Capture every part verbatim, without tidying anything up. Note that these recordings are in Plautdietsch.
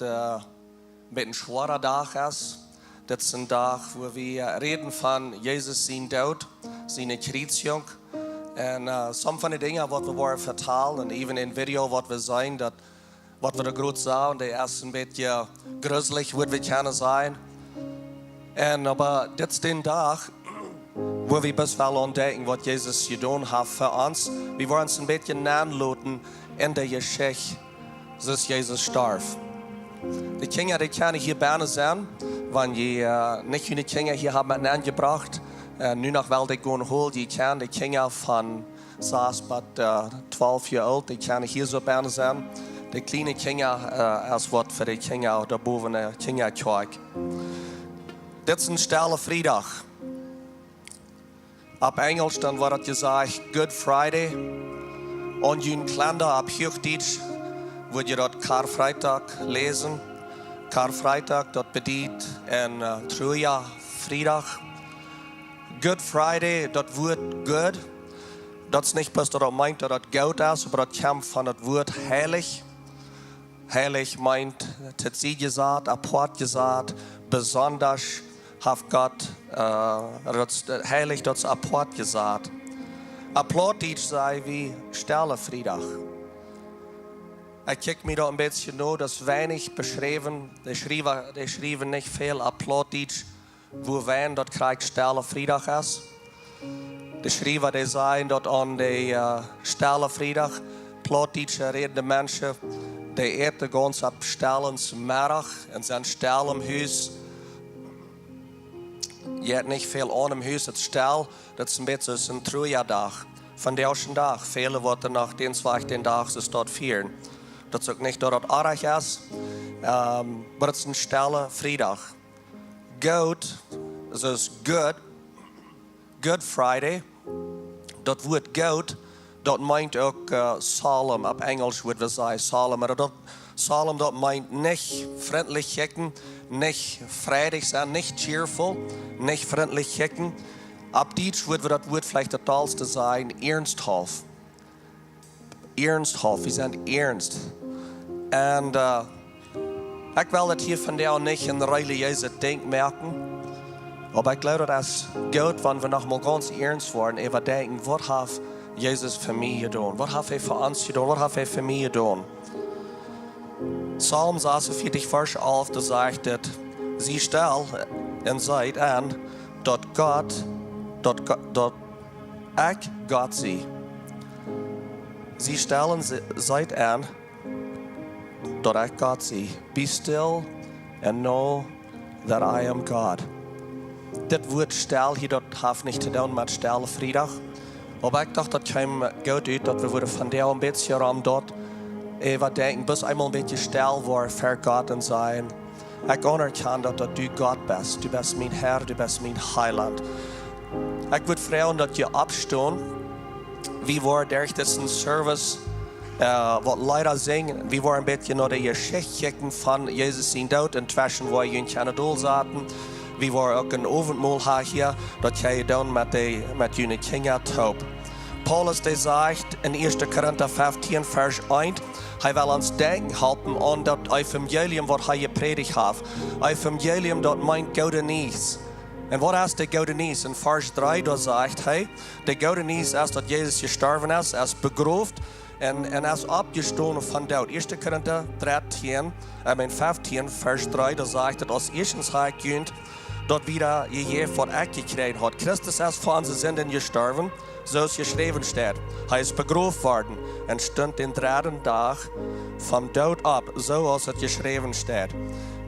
Äh, een bät een schwoara Dach es. Dit es een Dach, wua wie räden von Jesus sien Doot, siene Kjriezjunk. Un äh, some von de Dinja, waut wie woaren vetalen, un even een Video, waut wie seenen, daut, waut wie doa groot sajen, dee es een bät gruslich, wudd wie kjennen sajen. Un oba dit es dän Dach, wua wie bloos wellen aundenkjen, waut Jesus jedonen haft fa ons. Wie woaren ons een bät nenloten en de Jeschicht, soo aus Jesus storf. De Kjinja, dee kjennen hia bennen sennen, wan jie äh, nich june Kjinja hia haben met nenjebrocht. Äh, nu noch well dee gonen holen, jie kjennen de Kjinja von sas bat äh, twalf Joa oolt, dee kjennen hia soo bennen sennen. De kjliene Kjinja äh, es waut fa de Kjinja, de bowne Kjinjakjoakj. Dit es een stella Friedach. Opp Enjelsch dan woat daut jesajcht Good Friday. Un jun Kjlenda opp Huachdietsch wudd jie daut Karfreitag läsen. Karfreitag, daut bediet een äh, truaja Friedach. Good Friday, daut Wuat good, daut es nich bloos daut daut meent daut daut goot es, oba daut kjemt von daut Wuat heilich. Heilich meent, daut es jesat, apoat jesat, besondasch, haft Gott äh, daut es, äh, heilich, daut es apoat jesat. Opp Plautdietsch saj wie stella Friedach. Ekj kjikj mie daut een bät no, daut es weinich beschräwen. Dee schriewen, dee schriewen nich väl opp Plautdietsch, wua wan daut krakjt stella Friedach es. De Schriewa, dee sajen daut aun de äh, stella Friedach, plautdietsche rädende Menschen, dee äten gaunz opp stellen Meddach un sent stell em Hus. Jie haben nich väl aun em Hus, daut es stell, daut es een bät soo aus een truaja Dach. Von dän Dach, väle woaren noch dän Dach, dän Dach soo daut fieren. Daut es uk nich daut daut oajch es, ähm, oba daut es een stella Friedach. Goot, soo aus good, Good Friday, daut Wuat goot, daut meent uk äh, solemn, opp Enjelsch wudd wie sajen solemn, oba daut, solemn, daut meent nich frintlich kjikjen, nich freidich sennen, nich cheerful, nich frintlich kjikjen. Opp Dietsch wudd wie daut Wuat veleicht daut dollste sajen, iernsthaft. Iernsthaft, wie sent iernst. Un äh, ekj well daut hia vondoag nich een relijeeset Dinkj moaken, oba ekj jleew daut es goot, wan wie noch mol gaunz iernst woaren, äwadenkjen, waut haft Jesus fa mie jedonen? Waut haft hee fa ons jedonen? Waut haft hee fa mie jedonen? Psalm sasuntveertich, Varsch alf, doa sajcht et: Sie stell un seet en, daut Gott, daut Go-, daut ekj Gott sie. Sie stell un se-, seet en, daut ekj Gott sie. Be still and know that I am God. Dit Wuat stell hia, daut haft nich to doonen met stella Friedach. Oba ekj docht, daut kjeem goot ut, daut wie wudden vondoag een bät rom daut äwadenkjen, bloos eemol een bät stell woaren ver Gott un sajen: Ekj aunerkjan daut, daut du Gott best. Du best mien Herr, du best mien Heiland. Ekj wudd froagen, daut jie oppstonen. Wie woaren derch disen Service äh, waut Leeda sinjen. Wie woaren een bät no de Jeschicht kjikjen von Jesus sien Doot, entweschen wua jie kjennen dol saten. Wie woaren uk een Owentmol haben hia, daut jie doonen met de, met june Kjinja toop. Paulus, dee sajcht en ieeschte Korinta feftieen, Varsch eent, hee well ons denkjen halpen aun daut Evangelium, waut hee jeprädicht haft. Evangelium, daut meent goode Niees. Un waut es de goode Niees? En Varsch dree, doa sajcht hee, de goode Niees es, daut Jesus jestorwen es, es begroft un, un es oppjestonen vom Doot. Ieeschte Korinta dartieen, äh, meen feftieen, Varsch dree, doa sajcht et: Aus ieeschtens hab ekj junt daut wada jejäft, waut ekj jekjräajen haud. Christus es fa onse Sinden jestorwen, soo aus jeschräwen steit. Hee es begroft worden un stunt dän dredden Dach vom Doot opp, soo aus et jeschräwen steit.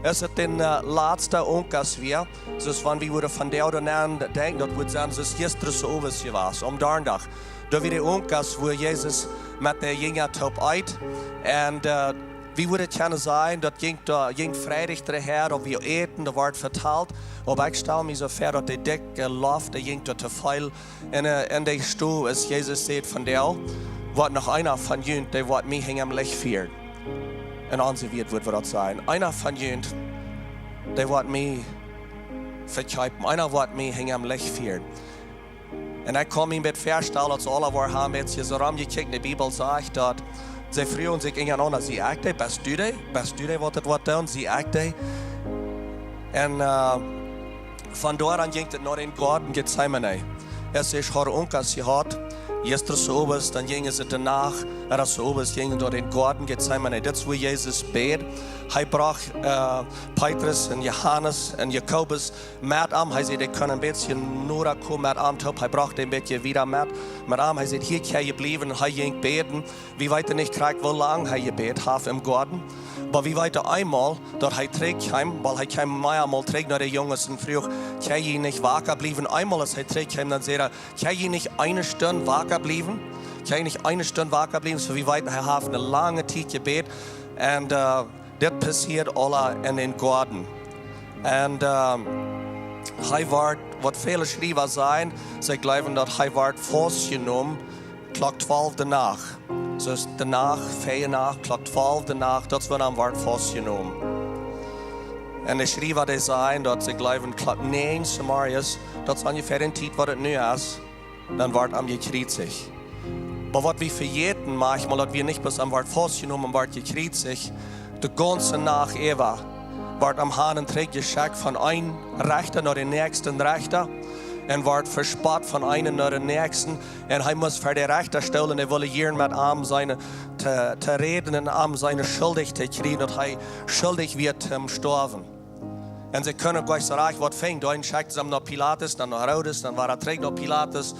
Es et dän, äh, latsten Owent, aus wie, soo aus wan wie wudden vondoag doaraun denkjen, daut wudd sennen, soo aus jistren soo owes jewast, aum Donnadach. Doa wia de Owent, wua Jesus met de Jinja toop eet. Un, äh, wie wudden kjennen sajen, daut jinkj doa, jinkj Freidach doa häa, daut wie äten, doa wort vetalt. Oba ekj stal mie soo väa, daut de dikje Loft, dee jinkj doa to väl. Un, äh, en de Stow, aus Jesus säd: Vondoag woat noch eena von junt, dee woat mie hinjam Licht fieren. En onse Wieed wudd wie daut sajen. Eena von junt, dee woat mie vekjeepen. Eena woat mie hinjam Licht fieren. Un ekj kaun mie een bät väastalen, daut see aula woaren haben, aus see soo romjekjikjt, de Bibel sajcht daut, See fruagen sikj unjarenaunda: Sie ekj dee? Best du dee? Best du dee, waut daut woat doonen? Sie ekj dee? Un, äh, von doa aun jinkj et no dän Goaden Getsemane. Aus see äare Unkas jehaut, jistren Owes, dan jinjen see doano, ooda soo Owes jinjen see no dän Goaden Getsemane. Daut es, wua Jesus bät. Hee brocht, äh, Petrus un Johanes un Jakobus met am. Hee säd, dee kjennen een bät noda komen met am toop. Hee brocht dee een bät wieda met, met am. Hee säd, hia kjenn jie bliewen. Un hee jinkj bäden. Wie weeten nich krakjt, woo lang hee jebät haft em Goaden. Oba wie weeten eemol, daut hee trigj kjeem, wiels hee kjeem meamol trigj no de Junges un fruach: Kjenn jie nich waka bliewen? Eemol, aus hee trigj kjeem, dan säd hee: Kjenn jie nich eene Stund waka bliewen? Kjenn jie nich eene Stund waka bliewen? Soo, wie weeten, hee haft eene lange Tiet jebät. Un, äh, dit passieed aula en dän Goaden. Un, ähm, hee wort, waut väle Schriewa sajen, see jleewen, daut hee wort faustjenomen Klock twalf de Nacht. Soo de Nacht, väa Nacht, Klock twalf de Nacht, daut es wan hee wort faustjenomen. Un de Schriewa, dee sajen, daut see jleewen, Klock näajen zemorjes, daut es onjefäa de Tiet, waut et nu es, dan wort hee jekjriezicht. Oba waut wie vejäten, maunchmol, daut wie nich bloos hee wort faustjenomen, wort jekjriezicht. De gaunze Nacht äwa wort hee han un trigj jeschekjt von een Rechta no dän näakjsten Rechta un wort vespott von eenen no dän näakjsten. Un hee must ver dän Rechta stonen, dee wull hia met am sennen, to, to räden un am sennen schuldich to kjrieen, daut hee schuldich wia to stoawen. Un see kunnen nich rajcht waut finjen. Dan schekjten see am no Pilatus, dan no Herodes, dan wada trigj no Pilatus.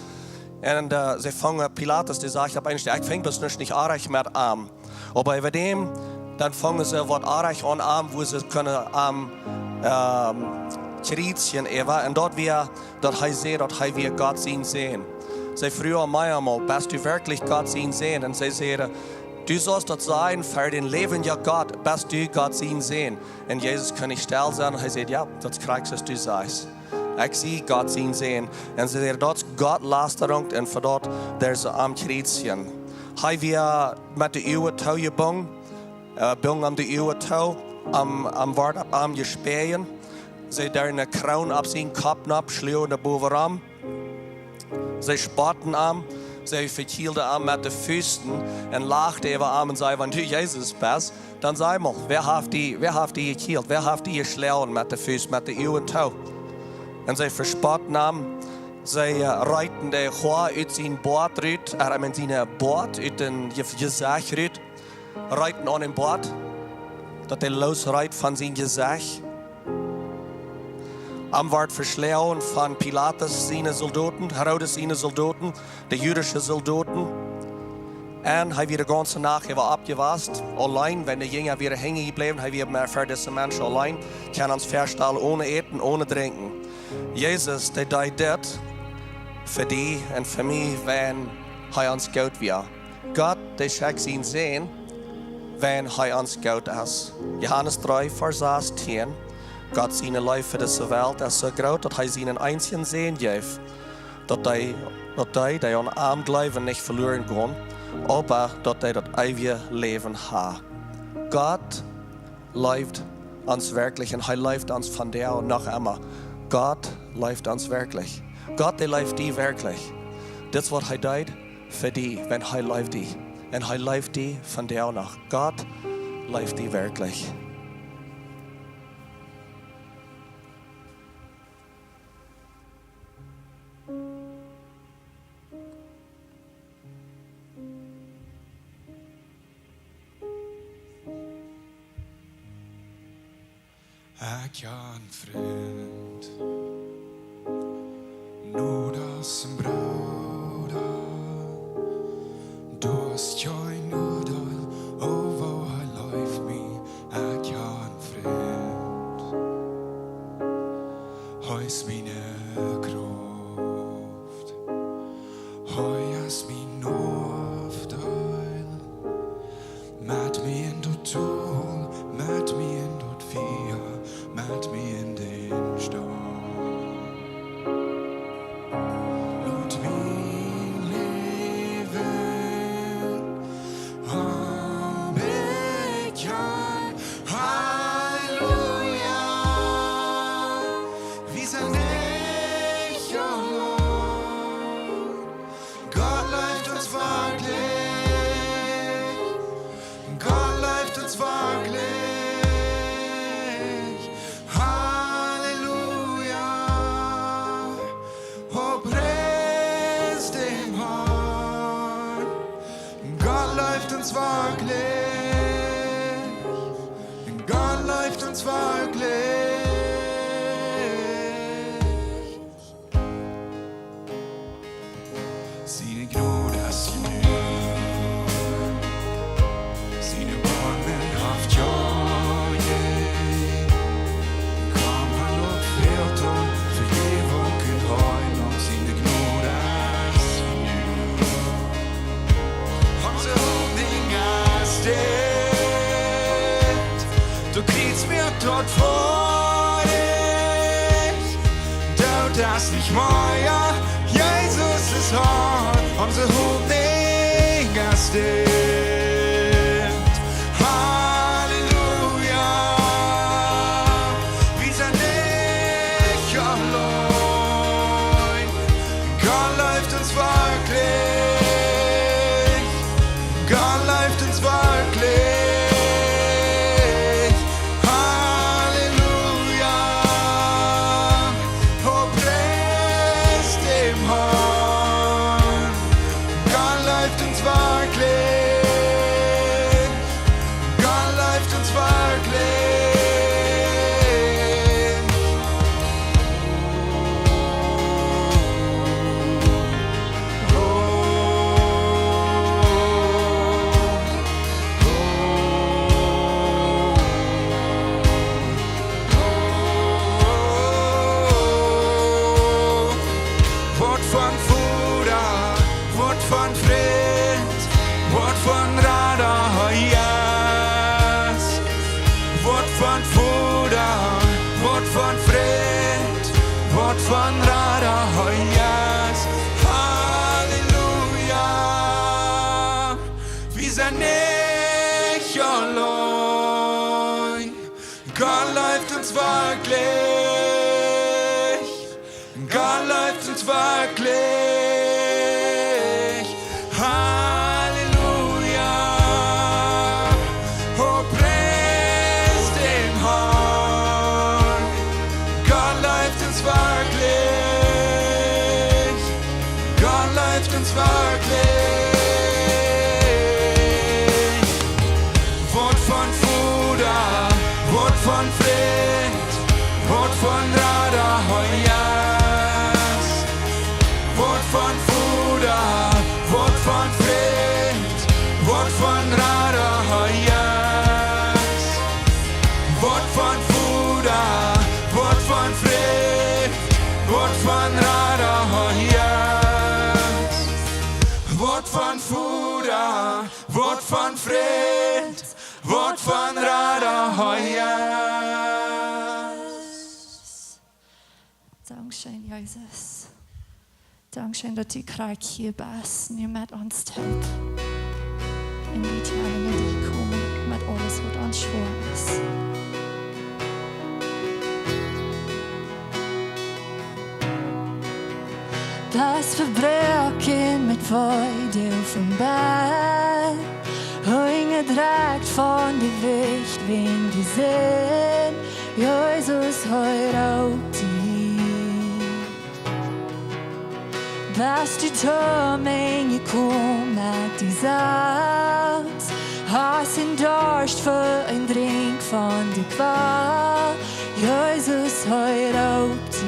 Un, äh, see fungen Pilatus, dee säd opp eemol: Ekj finj bloos nuscht nich oajch met am. Oba äwa däm, dan fungen see waut oajch aun am, wua see kunnen am, ähm, kjriezjen äwa. Un daut wia, daut hee säd, daut hee wia Gott sien Sän. See fruagen am meamol: Best du werkjlich Gott sien Sän? Un hee säd: Du saust daut sajen ver dän läwendjen Gott, best du Gott sien Sän? Un Jesus kunn nich stell sennen. Hee säd: Jo, daut es krakjt soo aus du sajchst. Ekj sie Gott sien Sän. Un see säden: Daut es Gottlastadunk, un fa daut deeden see am kjriezjen. Hee wia met de Uagen toojebungen, äh, bungen am de Uagen too, am, am wort opp am jespäajen. See deeden eene Kroon opp sienen Kopp nopp, schluagen doa bowen rom. See spotten am, see vekjielden am met de Fust un lachten äwa am un säden: Wan du Jesus best, dan saj mol, wäa haft die, wäa haft die jekjielt? Wäa haft die jeschloagen met de Fust, met de Uagen too? Un see vespotten am, see, äh, reeten de Hoa ut sien Boat rut, äh, I mean, sien Boat ut dän Je-, Jesecht rut, reeten aun dän Boat, daut dee loosreet von sien Jesecht. Am wort veschloagen von Pilatus siene Soldoten, Herodes siene Soldoten, de judische Soldoten. Un hee wia de gaunze Nacht äwa oppjewast, auleen, wan de Jinja wieren hangen jebläwen, hee wia mau ver dise Menschen auleen, kaun ons väastalen, one Äten, one Drinkjen. Jesus, dee deed dit fa die un fa mie, wan hee ons goot wia. Gott, dee schekjt sienen Sän, wan hee ons goot es. Johanes dree, Varsch sastieen. Gott siene Leew fa dise Welt es soo groot, daut hee sienen eensjen Sän jeef, daut dee, daut dee, dee aun am jleewen, nich veloren gonen, oba daut dee daut eewje Läwen ha. Gott leeft ons werkjlich un hee leeft ons vondoag noch emma. Gott leeft ons werkjlich. Gott, dee leeft die werkjlich. Dit es waut hee deed fa die, wan hee leeft die. Un hee leeft die vondoag noch. Gott leeft die werkjlich. Ekj ha een Frint, nuscht aus een Brooda, daut es kjeen Uadeel, o woo hee leeft mie. Ekj ha een Frint, hee es miene Krauft. Hee es mien Noafdeel, met mie en daut Dol, met mie en daut Fia, met mie en dän Storm. Lot mie Leeft ons werkjlich. Siene Jnod es jenuach. Siene Woaren haft jo je. Kaum han uk väl toom Vejäwunk un Heilunk. Siene Jnod es jenuach. Onse Hopninj es dit. Du kjrichst mie daut foadich. Doot es nich mea, Jesus es Har. Onse Hopninj es dit. Halleluja. Wie sent nich auleen. Gott leeft ons werkjlich. Gott leeft ons werkjlich. Halleluja. O, pries däm Harn. Gott leeft ons werkjlich. Gott leeft ons werkjlich. Wuat von Voda, wuat von Frint, wuat von Rada, oh yes. Wuat von Voda, wuat von Frint, wuat von Rada, oh yes. Halleluja. Wie sent nich auleen. Gott leeft ons werkjlich. Gott leeft ons werkjlich. Halleluja. O, pries däm Harn. Gott leeft ons werkjlich. Gott leeft ons werkjlich. Wuat von Voda, wuat von Frint, wuat von Rada, oh yes. Wuat von Voda, wuat von Frint, wuat von Rada, oh yes. Wuat von Voda, wuat von Frint, wuat von Rada, oh yes. Wuat von Voda, wuat von Frint, wuat von Rada, oh yes. Dankscheen, Jesus. Dankscheen, daut du krakjt hia best, nu met ons toop. Un wie kjennen no die komen met aules, waut ons schwoa es. Daut Vebroaken met Wee doa von Bad, hunjadrekjt von de Wicht wäajen de Sind, Jesus, hee roopt die. Best du to mie jekomen met die Sach, hast een Dorscht, fa een Drinkj von de Kwal, Jesus, hee roopt die.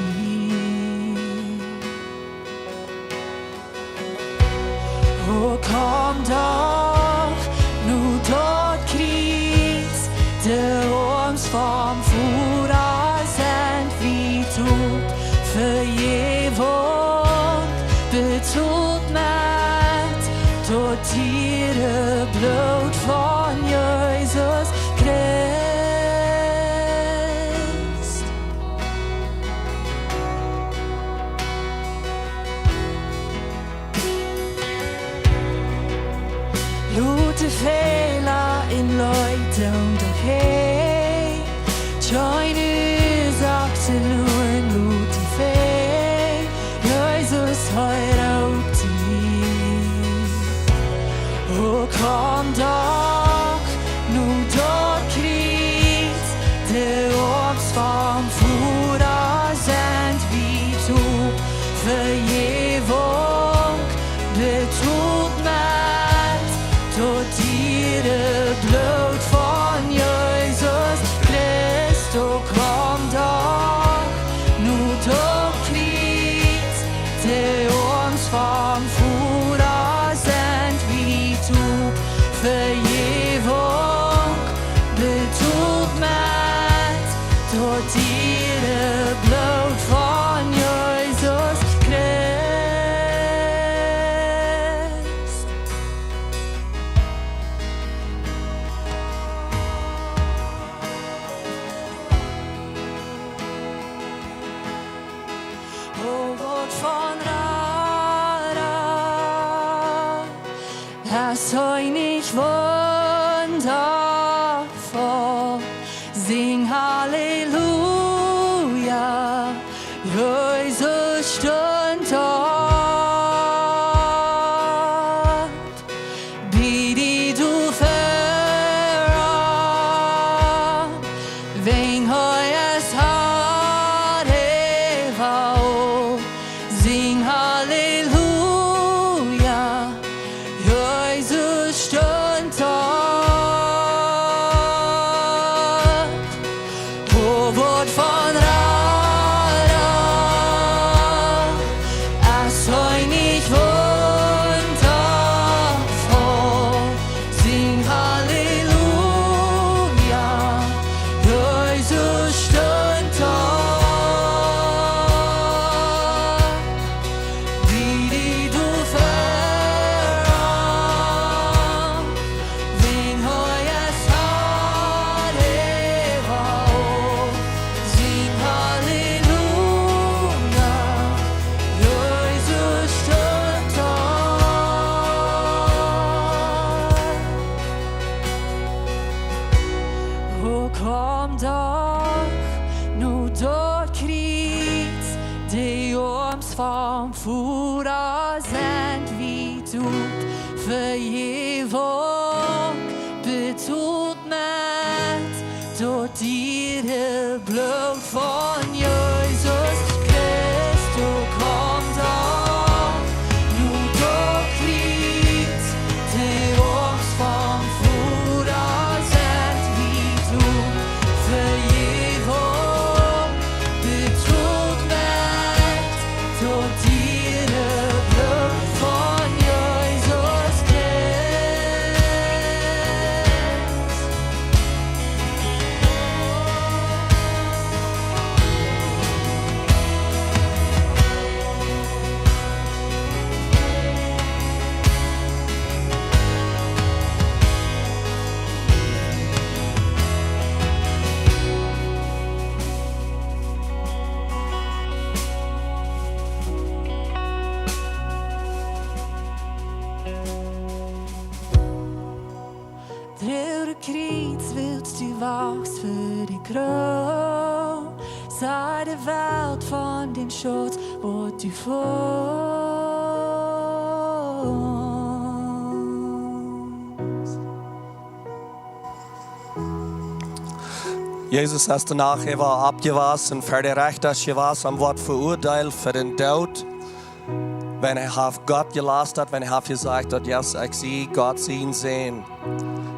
O, komm doch no daut Kjriez, de Oarms vom Voda sent wiet op, Vejäwunk betolt met daut diere Bloot von Jesus Christ. Lot de Fäla en Leet doonen, doch hee, kjeene Uasoak to luren, lot de Fäla, Jesus, hee roopt die. O, komm doch no daut Kjriez, de Oarms vom Voda sent wiet op, Vejäwunk betolt met daut diere Bloot von Jesus Christ. Von Rara, es hee nich wundafoll? Sinj Halleluja, Jesus stunt opp. Bie die du verrot, winkj hee es Har äwa aul. Sinj Halleluja, Jesus stunt opp. O, waut von Rara, es hee nich wundafoll? Sinj Halleluja, Jesus stunt opp. Bie die du verrot, winkj hee es Har äwa aul. Sinj Halleluja, Jesus stunt opp. O, komm doch no daut Kjriez, de Oarms vom Voda sent wiet op. Vejäwunk betolt met daut diere Bloot von Jesus Christus. Komm doch no daut Kjriez, de Oarms vom Voda sent wiet op. Vejäwunk betolt met daut diere Bloot von Jesus Christus. Droag daut Kjriez, wiels du wachst fa de Krauft, saj de Welt von dän Schutz, waut du findst. Jesus es de Nacht äwa oppjewossen, ver de Rechta jewast, un wort veuadeelt fa dän Doot. Wan hee haft Gott jelastat, wan hee haft jesajcht, daut Jesus, ekj sie Gott sien Sän.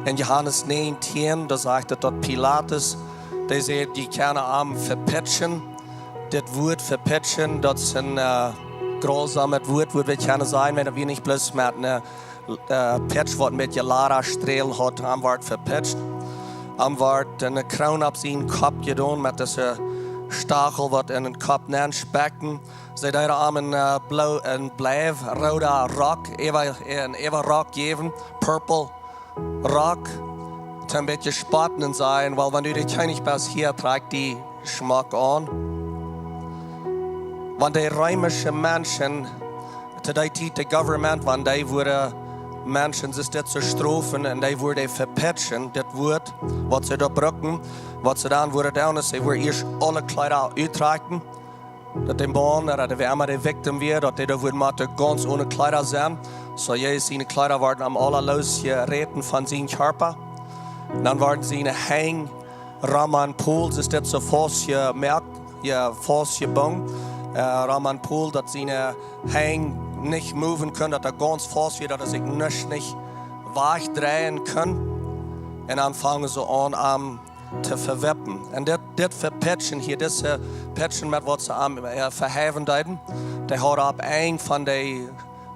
En Johanes näajentieen, doa sajcht et, daut Pilatus, dee säd, dee kjennen am vepitschen. Dit Wuat vepitschen, daut es een, äh, grausaumet Wuat, waut wie kjennen sajen, wan wie nich bloos met eene, äh, Pitsch, waut een bät Lada Strälen haud, am wort vepitscht. Am wort eene Kroon opp sienen Kopp jedonen met dise Stachel, waut en dän Kopp nenn spekjen. See deeden am een, äh, blo-, een bleiwrooda Rock, äwa, een äwa Rock jäwen, purple Rock, toom een bät spotten un sajen, well, wan du de Kjennich best, hia, trakj die schmock aun. Wan de reemische Menschen, to dee Tiet de government, wan dee wudden Menschen soo dit to strofen un dee wudden vepitschen, dit Wuat, waut see doa bruckten, waut see dan wudden doonen, es, see wudden ieescht aule Kjleeda uttrakjen, daut dän Maun, ooda wäa emma de victim wia, daut dee doa wudd motten gaunz one Kjleeda sennen. Soo Jesus siene Kjleeda worden am aula loosjeräten von sienen Kjarpa. Dan worden siene Henj rom aun Pool, soo es dit soo faust jemoakt, jo, faust jebungen, äh, rom aun Pool, daut siene Henj nich moven kunnen, daut hee gaunz faust wia, daut hee sikj nuscht nich wajchdreien kunn. Un dan fungen see aun, am to vewippen. Un dit, dit Vepitschen hia, dise Pitschen met waut see am, äh, veheiwen deeden, dee hauden opp een von de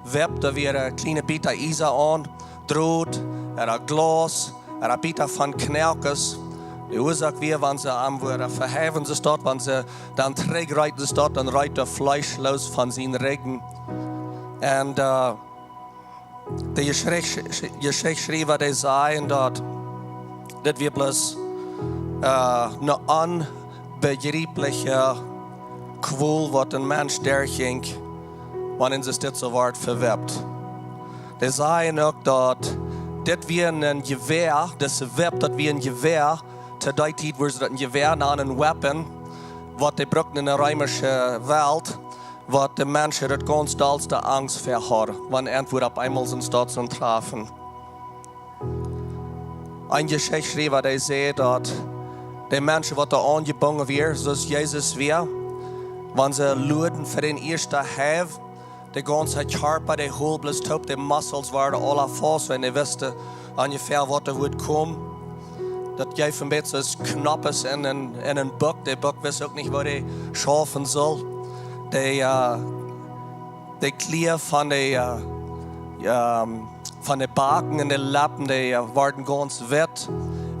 Wipp, doa wieren kjliene Bieta Iesa aun, Drot, ooda Glaus, ooda Bieta von Knoakes. De Uasoak wia, wan see am wudden veheiwen, soo es daut, wan see dan trigjreeten, soo es daut, dan reet daut Fleesch loos von sienen Rigjen. Un, äh, de Jeschicht-, Jeschichtschriewa, dee sajen daut dit wia bloos, äh, eene onbejrieplije Kwol, waut een Mensch derchjinkj, wan een soo dit soo woat vewippt. Dee sajen uk daut dit wia een Jewäa, dise Wipp, daut wia een Jewäa. To dee Tiet wia daut een Jewäa, een weapon, waut dee brukten enne reemische Welt, waut de Menschen daut gaunz dollste Angst ver hauden, wan irjentwua opp eemol sien Staut soo trafen. Een Jeschichtsschriewa, dee säd daut de Menschen, waut doa aunjebungen wieren, soo aus Jesus wia, wan see luaden fa dän ieeschten Haiw, de gaunze Kjarpa, dee hilt bloos toop, de muscles wieren aula faust, wan dee wisten onjefäa, waut doa wudd komen. Daut jeef een bät soo aus Knoppes en een, en een Buck. De Buck wist uk nich, woo dee schaufen sull. Dee, äh, de Kjleeda von de, äh, ähm, von de Backen un de Leppen, dee, äh, worden gaunz witt.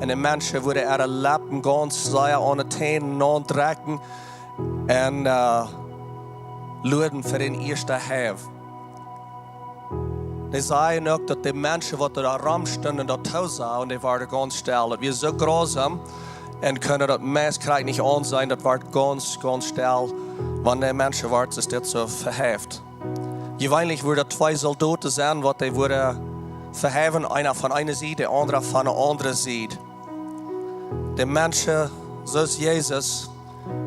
Un de Menschen wudden äare Leppen gaunz sea aun de Täne nauntrakjen un, äh, luaden fa dän ieeschten Haiw. Dee sajen uk, daut de Menschen, waut doa romstunden, daut toosajen, un dee worden gaunz stell. Daut wia soo grausam un kunnen daut meist krakjt nich aunseenen, daut wort gaunz, gaunz stell, wan de Menschen worden, soo aus dit soo veheift. Jeweenlich wudden twee Soldoten sennen, waut dee wudden veheiwen, eena von eene Sied, de aundra von de aundre Sied. De Menschen, soo aus Jesus,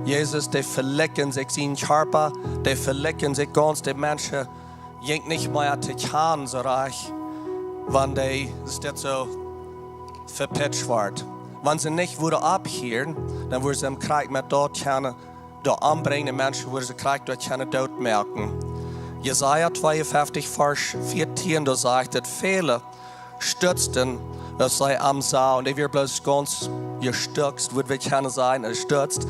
Jesus, dee velekjten sikj sienen Kjarpa, dee velekjten sikj gaunz, de Menschen jinkj nich mea to kjanen soo rajcht, wan dee, soo aus dit soo vepitscht wort. Wan see nich wudden opphieren, dan wudden see am krakjt met daut kjennen doa ombrinjen, de Menschen wudden see krakjt doa kjennen dootmoaken. Jesaja tweeunfeftich, Varsch vieetieen, doa sajcht et: Väle stutzten, aus see am sagen, un dee wieren bloos gaunz jestutzt, wudd wie kjennen sajen, jestutzt,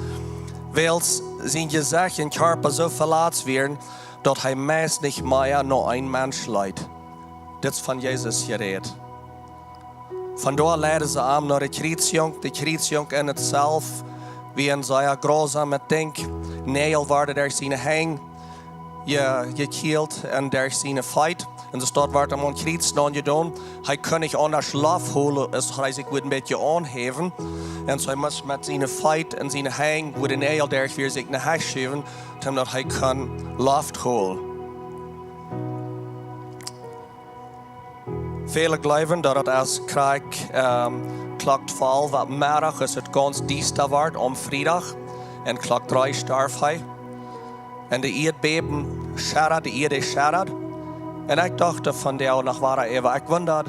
wiels sien Jesecht un Kjarpa soo veletzt wieren, daut hee meist nich mea no een Mensch leet. Dit es von Jesus jerät. Von doa leiden see am no de Kjriezjunk. De Kjriezjunk en sikj selfst wia een sea grausamet Dinkj. Näajel worden derch siene Henj je-, jekjielt un derch siene Feet. Un soo daut wort am aun Kjriez aunjedonen. Hee kunn nich aundasch Loft holen, aus hee sikj wudd een bät aunhäwen. Un soo hee must met siene Feet un siene Henj, wua de Näajel derch wieren, sikj no hinjen schuwen, daut hee kunn Loft holen. Väle jleewen, daut et es krakjt, ähm, Klock twalw opp Meddach, aus et gaunz diesta wort aum Friedach, un Klock dree storf hee. Un de Ieedbäben schudad, de Ieed schudad. Un ekj docht doa vondoag noch wada äwa, ekj wunda,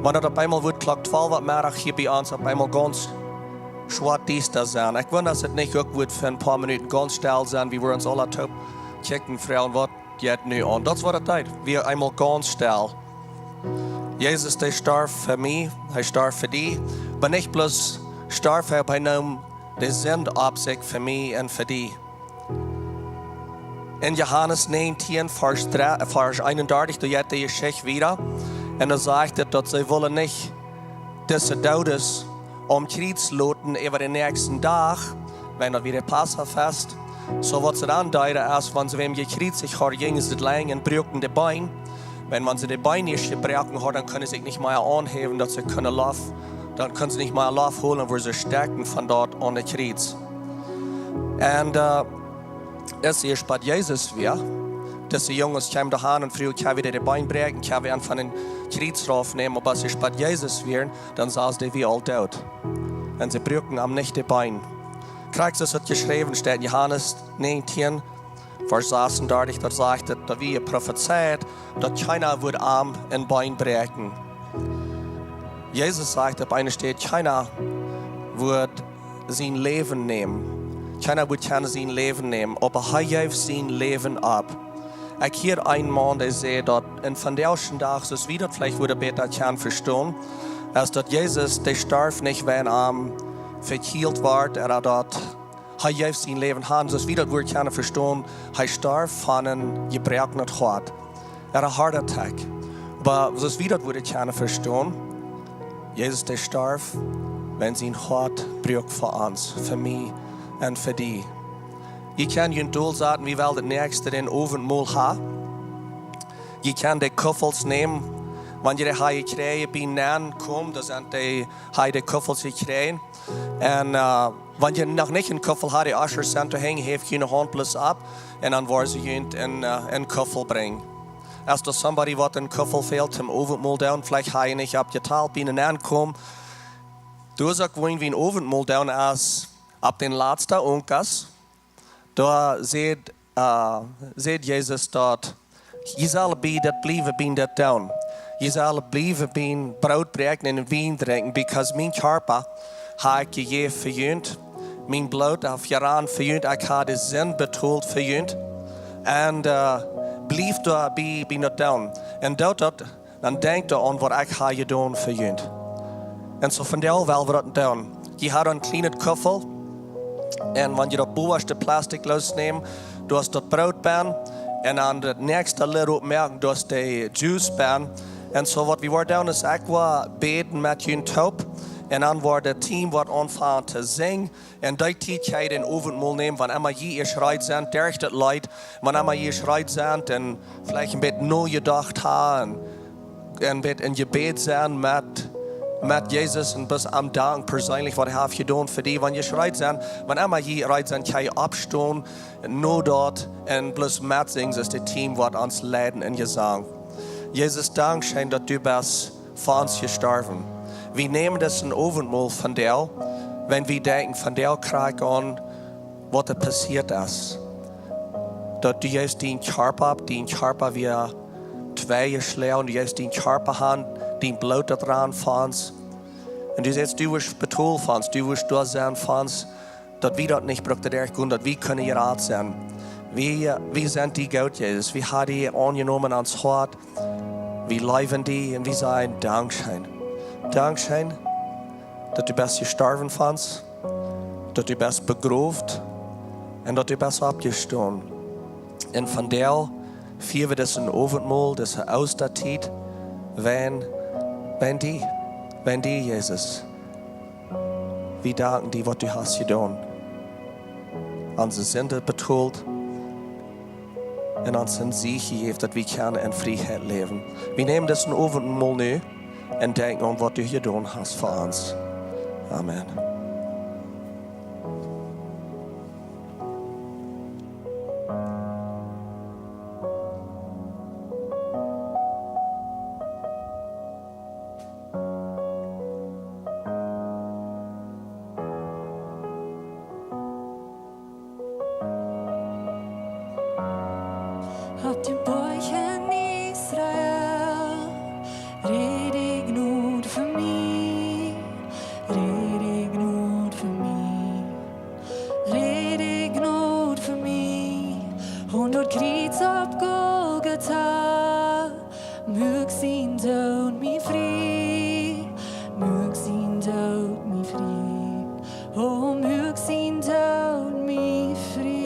wan et opp eemol wudd Klock twalw opp Meddach hia bie ons opp eemol gaunz schwoat diesta sennen. Ekj wunda, aus et nich uk wudd fa een poa Minuten gaunz stell sennen, wie wie ons aula toop kjikjen, froagen, waut jeit nu aun? Daut es waut et deed. Wia eemol gaunz stell. Jesus, dee storf fa mie, hee storf fa die. Oba nich bloos storf hee, hee neem de Sind opp sikj fa mie un fa die. En Johanes näajentieen, Varsch dree, Varsch eenundartich, doa jeit de Jeschicht wieda. Un doa sajcht et, daut see wullen nich dise Doodes aum Kjriez loten äwa dän näakjsten Dach, wiels daut wia de Passafast. Soo waut see dan deeden es, wan see wäm jekjriezicht hauden, jinjen see daut lenjd un bruakten de Been. Wiels wan see de Been ieescht jebroaken hauden, dan kunnen see sikj nich mea aunhäwen, daut see kunnen Loft, dan kunnen see nich mea Loft holen, wua see stekjten von doa aun daut Kjriez. Un, äh, aus see ieescht bie Jesus wieren, dise Junges kjeemen doa han un fruagen, kjenn wie de Been bräakjen, kjenn wie am von daut Kjriez rauf nämen, oba aus see ieescht bie Jesus wieren, dan sagen see, dee wia aul doot. Un see bruakten am nich de Been. Krakjt soo aus et jeschräwen steit en Johanes näajentieen, Varsch sasuntachentich, doa sajcht et, daut wia jeprofezeit, daut kjeena wudd am een Been bräakjen. Jesus sajcht opp eene Städ, kjeena wudd sien Läwen nämen. Kjeena wudd kjennen sien Läwen nämen, oba hee jeef sien Läwen opp. Ekj hieed een Maun, dee säd daut, un vondoag dän Dach, soo aus wie daut veleicht wudden bäta kjennen vestonen, es daut Jesus, dee storf nich, wan am vekjielt wort, ooda daut hee jeef sien Läwen han, soo aus wie daut wudden kjennen vestonen, hee storf von een jebroakenet Hoat. Hee haud een Heart Attack. Oba soo aus wie daut wudden kjennen vestonen, Jesus, dee storf, wiels sien Hoat broak fa ons, fa mie un fa die. Jie kjennen jun Dol saten, wie well daut näakjste dän Owentmol ha. Jie kjennen de Kuffels nämen, Wan jie de Haie kjrieen, bie Nenn komen, dan sent de Haie de Kuffels jekjrieen. Un, äh, wan jie noch nich een Kuffel haben, de Ushers sent doa hinjen, häft june Haunt bloos opp. Un dan woaren see junt een, äh, een Kuffel brinjen. Aus doa somebody waut een Kuffel fält, toom Owentmol doonen, veleicht hab jie nich opp jetalt, bie Nenn komen. Doa es uk, woo wie een Owentmol doonen, aus opp dän latsten Onkas. Doa sajcht, äh, sajcht Jesus doa: Jie sellen bie dit bliewen, bie dit doonen. Jie sellen bliewen bie Broot bräakjen un Wien drinkjen, because mien Kjarpa hab ekj jejäft fa junt. Mien Bloot haft jerant fa junt, ekj hab de Sind betolt fa junt. Un, äh, bliewt doa bie, bie dit doonen. Un doot daut, dan denkjt doaraun, waut ekj hab jedonen fa junt. Un soo vondoag well wie daut doonen. Jie haben een kjlienet Kuffel. Un wan jie daut bowaschte Plastik loosnämen, doa es daut Broot benn. Un aun daut näakjste Lid opmoaken, doa es de Juice benn. Un soo waut wie woaren doonen es, ekj woa bäden met junt toop. Un dan woat daut Team woat aunfangen to sinjen. Un dee Tiet kjenn jie een Owentmol nämen, wan emma jie ieescht reed sent, derch daut Leet, wan emma jie ieescht reed sent un veleicht een bät nojedocht haben, een bät em Jebäd sennen met, met Jesus un bloos am danken perseenlich, waut hee haft jedonen fa die. Wan jie ieescht reed sent, wan emma jie reed sent, kjenn jie oppstonen, no daut un bloos metsinjen, soo aus daut Team waut ons leiden em Jesank. Jesus, dankscheen, daut du best fa ons jestorwen. Wie nämen daut een Owentmol vondoag, wan wie denkjen vondoag krakjt aun, waut doa passieet es. Daut du jeefst dienen Kjarpa opp, dien Kjarpa wia tweejeschloagen, du jeefst dienen Kjarpa han, dien Bloot daut rant fa ons. Un du sajchst, du woascht betolen fa ons, du woascht doa sennen fa ons, daut wie daut nich bruckten derchgonen, daut wie kjennen jerat sennen. Wie, wie sent die goot, Jesus. Wie haben die aunjenomen aun ons Hoat. Wie leewen die un wie sajen dankscheen. Dankscheen, daut du best jestorwen fa ons, daut du best begroft un daut du best oppjestonen. Un vondoag fieren wie dit Owentmol, dise Oostatiet, wäajen, wäajen die, wäajen die, Jesus. Wie danken die, waut du hast jedonen. Onse Sind betolt un ons een Sieg jejäft, daut wie kjennen en Frieheit läwen. Wie nämen dit Owentmol nu un denkjen aun, waut du jedonen hast fa ons. Amen. Opp dän Boajch en Israel, räd de Jnod fa mie, räd de Jnod fa mie, räd de Jnod fa mie. Aun daut Kjriez opp Golgata, muak sien Doot mie frie, muak sien Doot mie frie, o, muak sien Doot mie frie.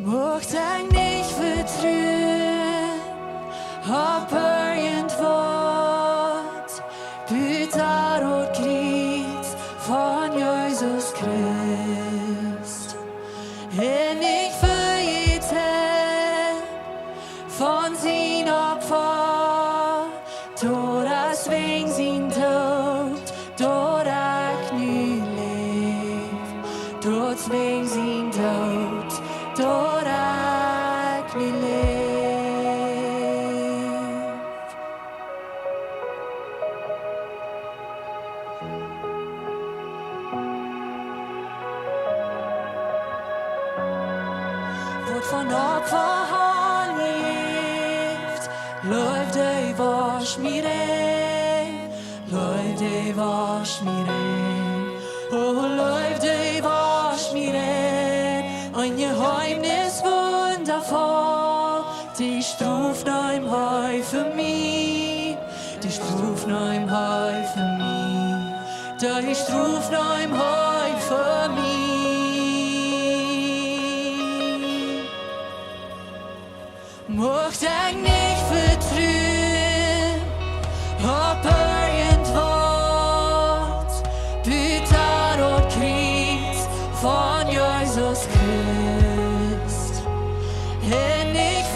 Mucht ekj nich vetruen opp irjentwaut, buta daut Kjriez von Jesus Christ. Un ekj vejäten von sien Opfa, daut es wäajen sien Doot, daut ekj nu läw. Daut es wäajen sien Doot, daut ekj nu läw. Waut von Opfa han jejäft, leew dee woascht mie rein, leew dee woascht mie rein, o, leew dee woascht mie rein. Een Jeheemnis wundavoll, de Strof neem hee fa mie, de Strof neem hee fa mie, de Strof neem hee fa mie. Mucht ekj nich vetruen opp irjentwaut, buta daut Kjriez von Jesus Christ. Un ekj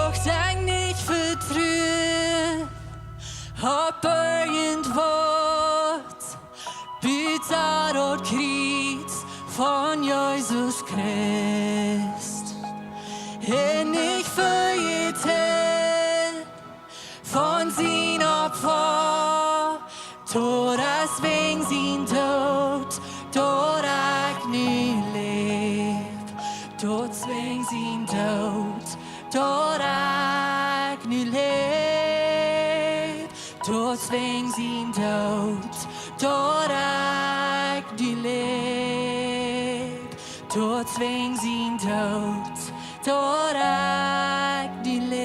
Uk dan nich vetruen opp irjent waut buta daut Kjriez von Jesus Christ. Un nich vejäten von sien Opfa, daut es wäajen sien Doot daut ekj nu läw. Daut es wäajen sien Doot daut ekj nu läw. Daut es wäajen sien Doot daut ekj nu läw. Daut es wäajen sien Doot daut ekj nu läw.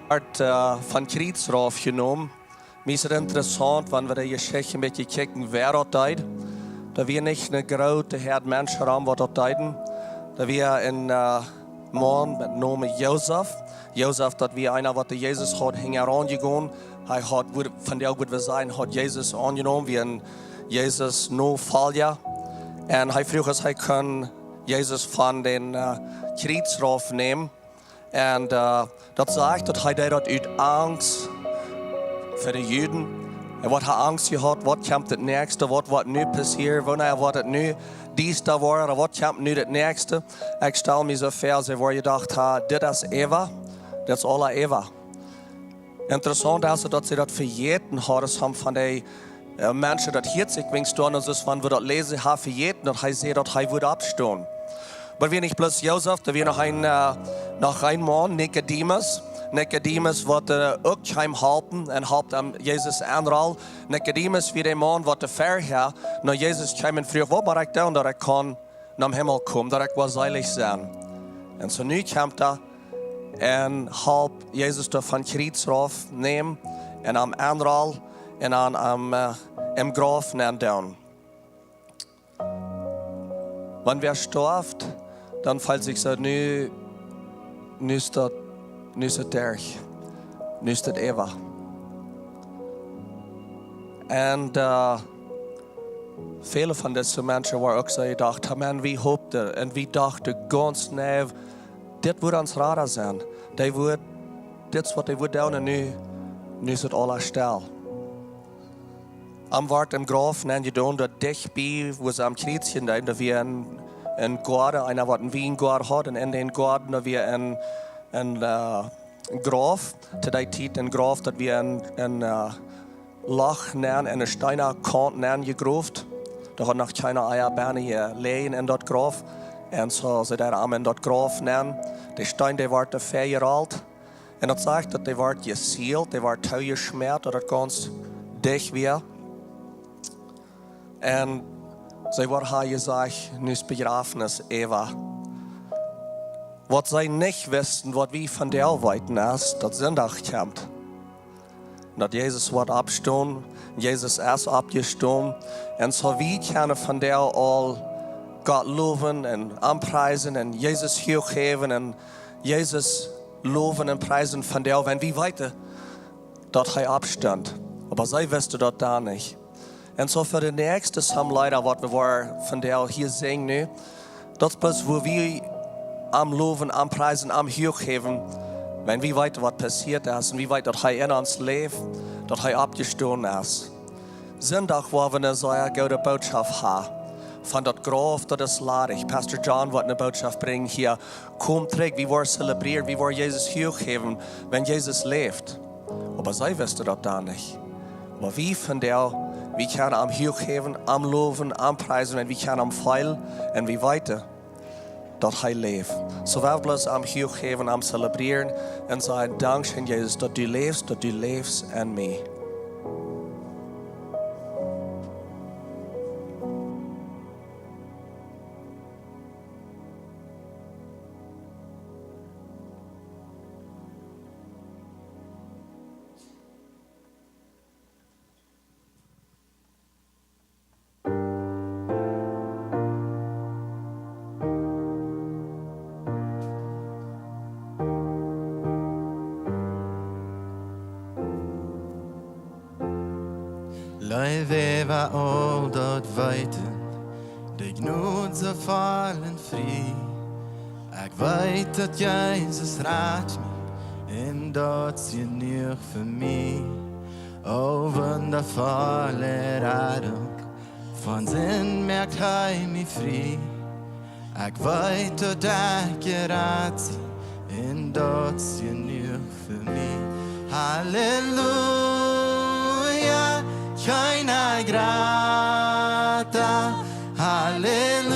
Wort, äh, vom Kjriez raufjenomen. Mie es et interessaunt, wan wie de Jeschicht een bät kjikjen, wäa daut deed. Daut wia nich eene groote Häad Menschen rom, waut daut deeden. Daut wia een, äh, Maun met Nomen Josef. Josef, daut wia eena, waut de Jesus haud hinjaraun jegonen. Hee haud, wudd, vondoag wudd wie sajen, haud Jesus aunjenomen, wia een Jesus Nofolja. Un hee fruach, aus hee kunn Jesus von dän, äh, Kjriez raufnämen. Un, äh, daut sajcht, daut hee deed daut ut Angst fa de Juden. Hee haud Angst jehaut, waut kjemt daut näakjste, waut woat nu passieren, wanea woat et nu diesta woaren, waut kjemt nu daut näakjste. Ekj stal mie soo väa, see woaren jedocht haben, dit es äwa, dit es aula äwa. Interessaunt es, daut see daut vejäten hauden, aus hee von de, äh, Menschen daut hieet sikj, wiels doa es, aus wan wie daut läsen, haben vejäten, daut hee säd, daut hee wudd oppstonen. Oba wia nich bloos Josef, doa wia noch een, äh, noch een Maun, Nikodemus. Nikodemus, waut, äh, uk kjeem halpen un halpt am Jesus aunralen. Nikodemus wia de Maun, waut de verhäa no Jesus kjeem un fruach, waut mott ekj doonen, daut ekj kaun nom Himmel komen, daut ekj woa seelich sennen. Un soo nu kjemt hee un halpt Jesus doa vom Kjriez raufnämen un am aunralen un aun am, äh, em Grauf nenndoonen. Wan wäa stoaft, dan feelt sikj soo, nu, nu es daut, nu es et derch, nu es et äwa. Un, äh, väle von dise Menschen woaren uk soo jedocht haben, wie hopten un wie dochten gaunz naiv, dit wudd ons Rada sennen. Dee wudd, dit es waut dee wudd doonen un nu, nu es et aula stell. Am wort em Grauf nenjedonen, doa dicht bie, wua see am kjriezijen deeden, doa wia een, een Goaden, eena waut een Wiengoaden haud, un en dän Goaden, doa wia een, een, äh, Grauf, to dee Tiet een Grauf, daut wia een, een, äh, Loch nenn, en eene steena Kaunt nenn jegroft. Doa haud noch kjeena ea bennen jeläajen en daut Grauf. Un soo, see deeden am en daut Grauf nenn. De Steen, dee wort doa väajerolt. Un daut sajcht, daut dee wort jesealt, dee wort toojeschmäat, daut et gaunz dicht wia. Un see woaren haben jesajcht, nu es Bejrafnis äwa. Waut see nich wisten, waut wie vondoag weeten, es, daut Sindach kjemt. Daut Jesus woat oppstonen, Jesus es oppjestonen. Un soo wie kjennen vondoag aul Gott lowen un am priesen un Jesus huach häwen un Jesus lowen un priesen vondoag, wan wie weeten, daut hee oppstunt. Oba see wisten daut dan nich. Un soo fa de näakjste Psalmleeda, waut wie woaren vondoag hia sinjen nu, daut es bloos, wua wie am lowen, am priesen, am huach häwen, wan wie weeten, waut passieet es un wie weeten, daut hee en ons läft, daut hee oppjestonen es. Sindach woa wie eene sea goode Bootschoft haben. Von daut Grauf, daut es ladich. Pastor John woat eene Bootschoft brinjen hia. Komt trigj, wie woaren zelebrieren, wie woaren Jesus huach häwen, wan Jesus läft. Oba see wisten daut dan nich. Oba wie vondoag, wie kjennen am huach häwen, am lowen, am priesen, un wie kjennen am feelen un wie weeten, daut hee läft. Soo wie bloos am huach häwen, am zelebrieren un sajen, dankscheen, Jesus, daut du läfst, daut du läfst en mie. Wäa aul daut weeten, de Jnod soo voll un frie. Ekj weet, daut Jesus rat mie, un daut es jenuach fa mie. O wundafolle Radunk, von Sind moakt hee mie frie. Ekj weet, daut ekj jerat sie, un daut es jenuach fa mie. Halleluja, kjeena jrata. Halleluja,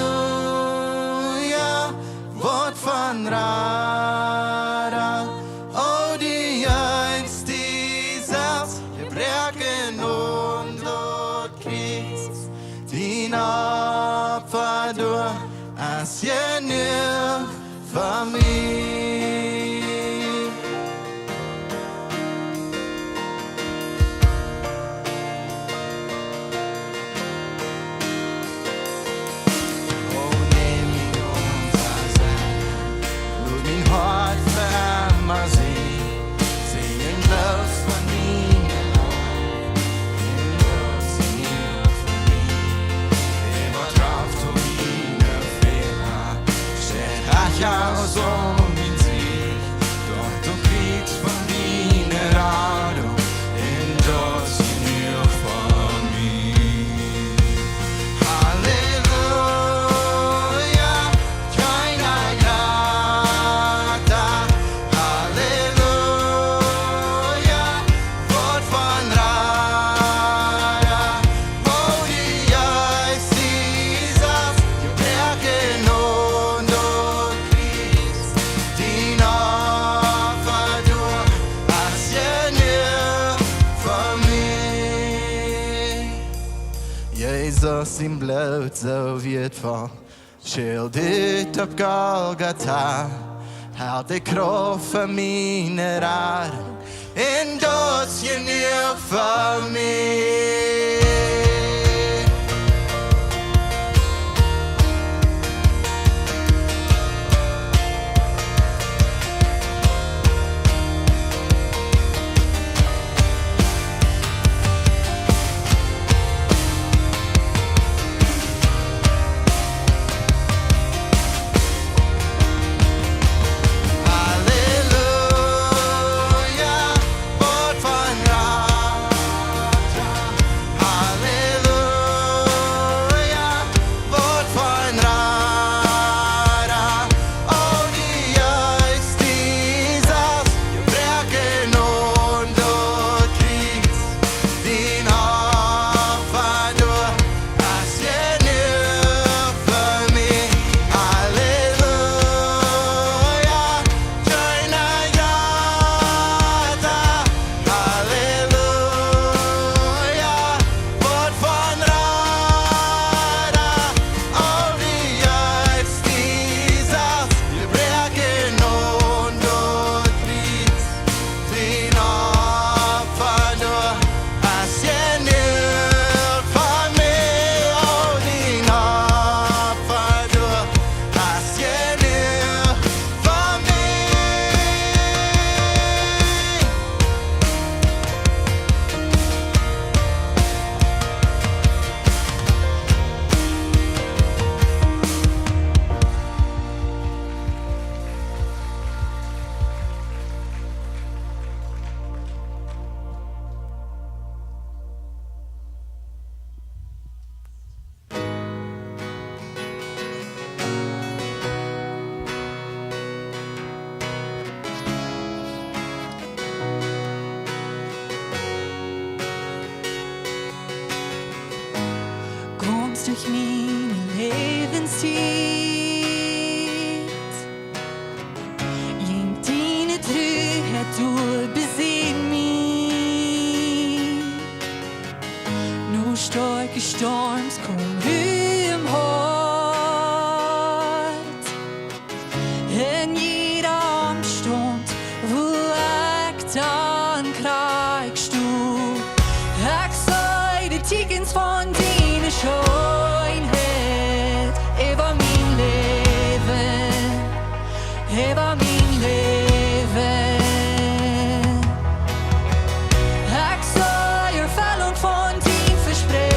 waut von rara. O, du jeefst die selfst, jebroaken aun daut Kjriez. Dien Opfa doa es jenuach fa mie. O, nemm mie aun fa sien, lot mien Hoat fa emma sennen. Sinjen bloos von diene Leew, un daut es jenuach fa mie. Äwa Trauer un miene Fäla, steit ekj aus aun mien Sieg. Doa aum Kjriez von diene Radunk, un daut es jenuach fa mie. Halleluja, kjeena jrata. Halleluja, waut von rara. O, du jeefst die selfst, jebroaken aun daut Kjriez. Dien Opfa doa es jenuach fa mie. Jesus sien Bloot soo wieetvoll, schelt dit opp Golgata, helt de Krauft von miene Radunk, un daut es jenuach fa mie. Halleluja, waut von rara. Halleluja, waut von rara. O, du jeefst die selfst, jebroaken aun daut Kjriez. Dien Opfa doa es jenuach fa mie. Halleluja, kjeena jrata. Halleluja, waut von rara. O, du jeefst die selfst, jebroaken aun daut Kjriez. Dien Opfa doa es jenuach fa mie. O, dien Opfa doa es jenuach fa mie. Gaunz derch miene Läwenstiet jinkj diene Truheit doa bie mie. No stoakje Storms kjemt Ru em Hoat. En jieda Omstaunt, wua ekj dan krakjt sto, ekj see de Tieekjens von diene Scheenheit äwa mien Läwen, äwa mien Läwen. Ekj see Erfellunk von dien Vespräakjen.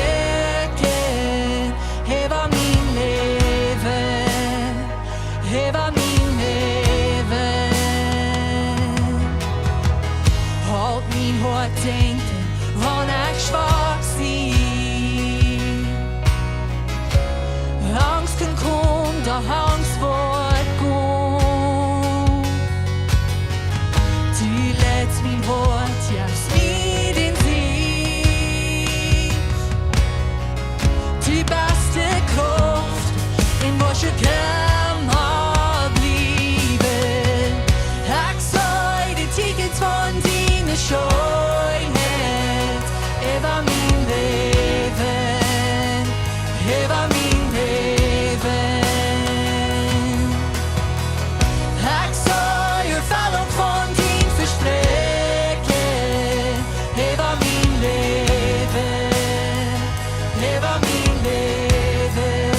Äwa mien Läwen.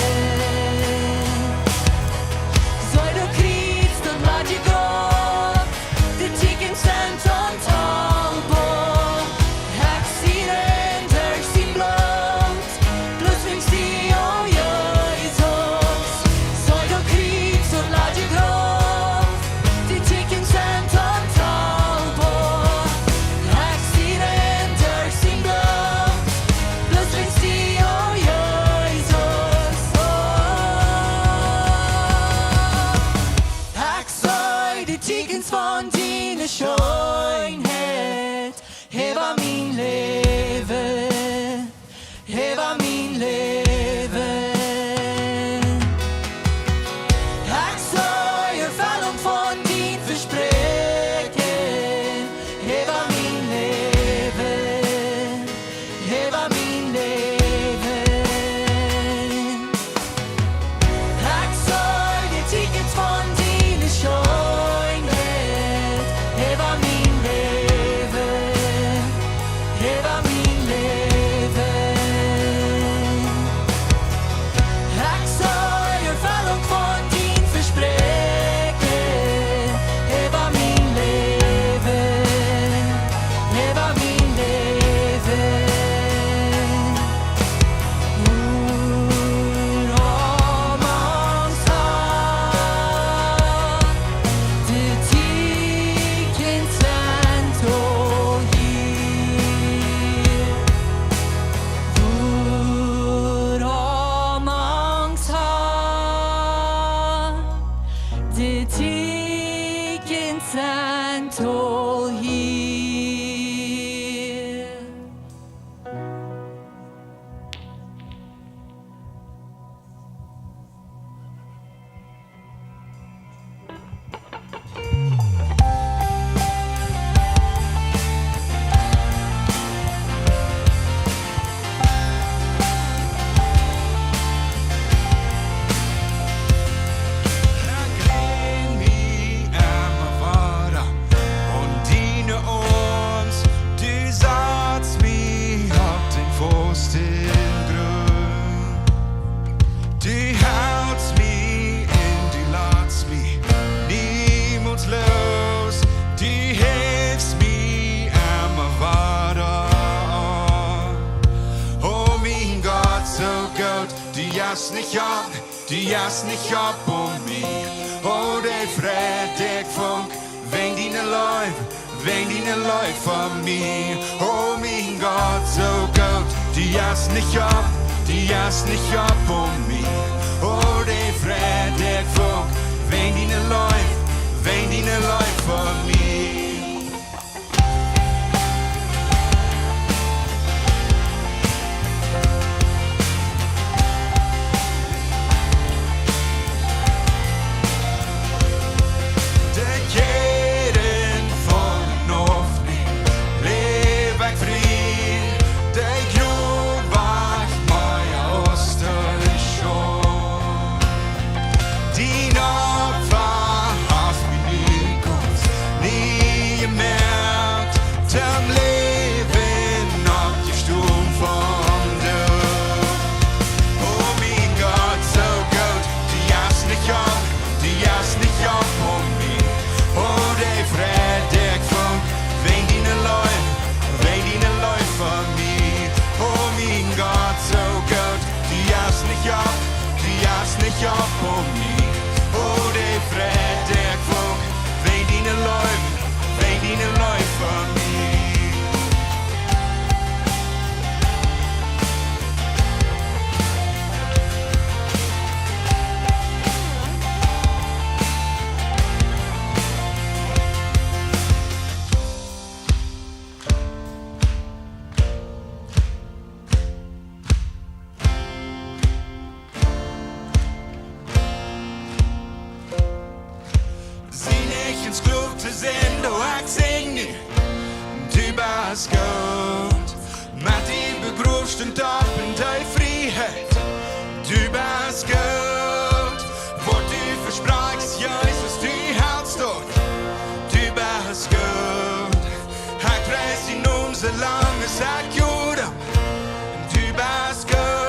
Soo daut Kjriez un lat je Grauf, de Tieekjens sent ontalboa. Ekj sie rein derch sien Bloot, bloos wäajens die, o Jesus. Soo daut Kjriez un lat je Grauf, de Tieekjens sent ontalboa. Ekj sie rein derch sien Bloot, bloos wäajens die, o Jesus. O, ekj see de Tieekjens von diene Scheenheit. Äwa mien Läwen, äwa mien Läwen. Ekj see Erfellunk von dien Vespräakjen. Äwa mien Läwen, äwa mien Läwen. Ekj see de Tieekjens von diene Scheenheit. Äwa mien Läwen, äwa mien Läwen. Ekj see Erfellunk von dien Vespräakjen. Äwa mien Läwen, äwa mien Läwen. Wuarom, Herr, de Tieekjens sent aul hia. Wuarom, Herr, de Tieekjens sent aul hia. Ekj län mie emma wada aun diene Oarms, du satst mie opp dän fausten Grunt. Du helst mie un du latst mie niemols loos, du hälpst mie emma wada aun. O mien Gott, soo goot, du jefst nich opp, du jefst nich opp aun mie. O, dee Freid, dee ekj funk, wäajen diene Leew, wäajen diene Leew fa mie. O mien Gott, soo goot, du jefst nich opp, du jefst nich opp aun mie. O, dee Freid, dee ekj funk, wäajen diene Leew, wäajen diene Leew fa mie. De Kjäden faullen auf mie, läw ekj frie, de Grult wajch mea aus de Schaund. Dien Opfa haft mie nie gaunz nie jemoakt, toom Läwen oppjestonen von doot. O mien Gott, soo goot, du jefst nich opp, du jefst nich opp aun mie. O, dee Freid, dee ekj funk, wäajen diene Leew, wäajen diene Leew fa mie. O mien Gott, soo goot, du jefst nich opp, du jefst nich opp aun mie. O, dee Freid, dee ekj funk, wäajen diene Leew, wäajen diene Leew fa mie. Sie nich een Skloow to sennen, o, ekj sinj nu, du best goot. Met die begroft un opp en dee Frieheit, du best goot. Waut du vesprakjst, Jesus, du helst daut, du best goot. Ekj pries dienen Nomen soo lang aus ekj adem, du best goot.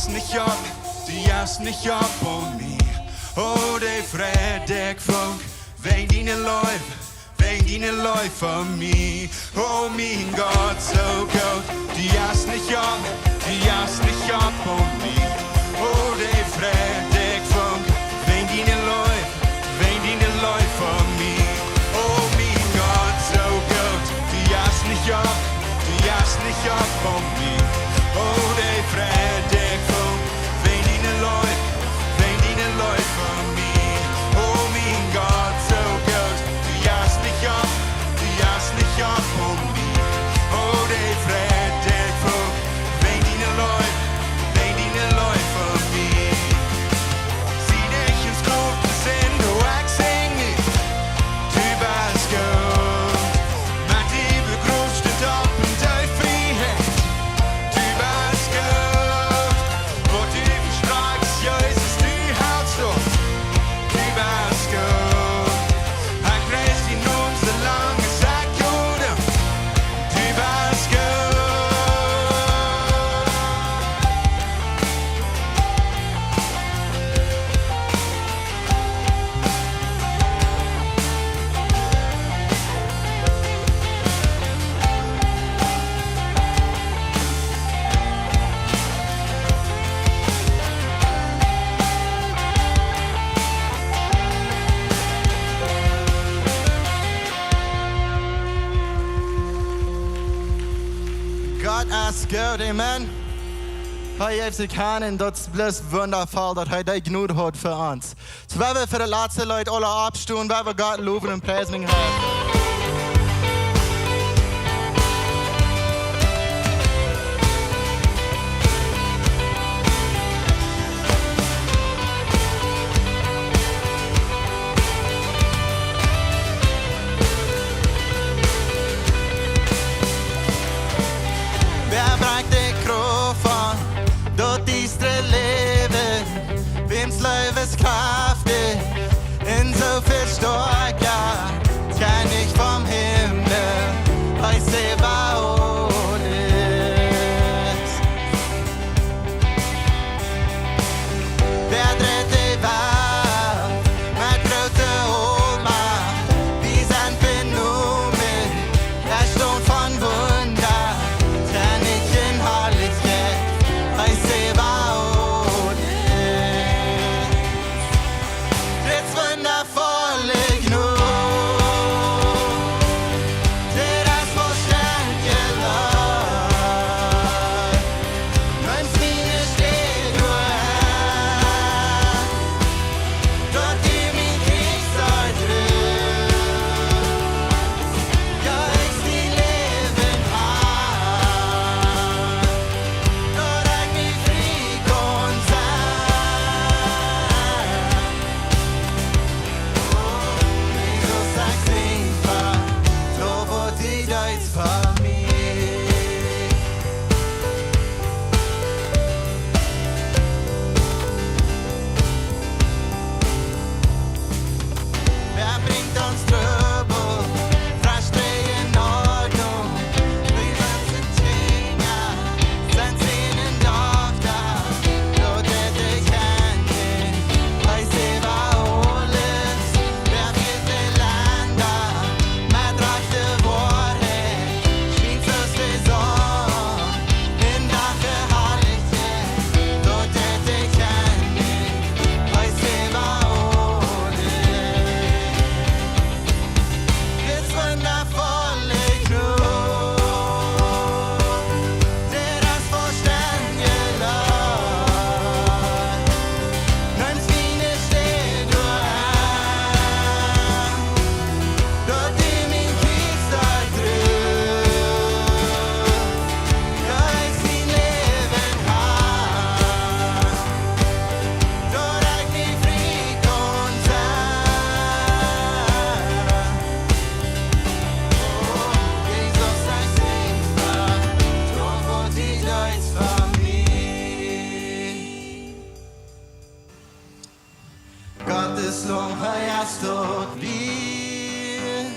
Nich opp, du jeist nich opp aun mie. O, de Fräd, dee ekj funk, wäajen diene Leew, wäajen diene Leew fa mie. O, mien Gott, soo goot, du jeist nich opp, du jeist nich opp aun mie. O, de Fräd, dee ekj funk, wäajen diene Leew, wäajen diene Leew fa mie. O, mien Gott, soo goot, du jeist nich opp, du jeist nich opp aun mie. O, de Fräd, dee ekj funk, wäajen diene Leew, wäajen diene Leew fa mie. O, mien Gott, soo goot, du jeist nich opp, du jeist nich opp aun mie. O, de Fräd, dee ekj funk, wäajen diene Leew, wäajen diene Leew fa mie. Sie nich ins Graf to sennen, doa ekj sinj, du best goot. Met die begroft et opp en de Frieheit. Du best goot. Waut du vesprakjst, Jesus, du helst daut. Du best goot. Ekj pries dienen Nomen soo lang aus ekj adem. Du best goot. Gott es goot, amen. Hee haft sikj aun un daut es bloos wundavoll, daut hee dee Jnod haft fa ons. Soo, wie wellen fa daut latste Leet aula oppstonen, wie wellen Gott lowen un priesen. Wäa brinjt de Krauft aun daut diestre Läwen? Wäms Leew es kjraftich un soo väl stoakja, Kjennich vom Himmel, hee es äwa aules. Wäa dreit de Welt met groote Oolmacht? Wie sent benomen, hee steit voll Wunda, Kjennich en Harlichkjeit, hee es äwa aules. Dit es wundavoll, ekj nu. Dit es vollstendje Leew. Neemst miene Städ doa, daut du mien Kjriez derchrutscht. Jo, ekj sie Läwen ha, daut ekj mie frie kaun sennen. Wäa brinjt ons Trubbel, Frustratieen, Ordnunk, Liebe zu Kjinja, Senn, Sän un Dochta, daut deit de Kjennich, hee es äwa aules. Wäa fieet de Lenda met rajchte Woarheit, schient soo aus de Sonn en Dach Harlichkjeit, daut deit de Kjennich, hee es äwa aules. Dit es wundavoll, ekj nu. Dit es vollstendje Leew. Neemst miene Städ doa, daut du mien Kjriez derchrutscht. Jo, ekj sie Läwen ha, daut ekj mie frie kaun sennen. Jesus, ekj sie fa, doa waut du deetst fa mie. Gott es lom, hee es daut wieet.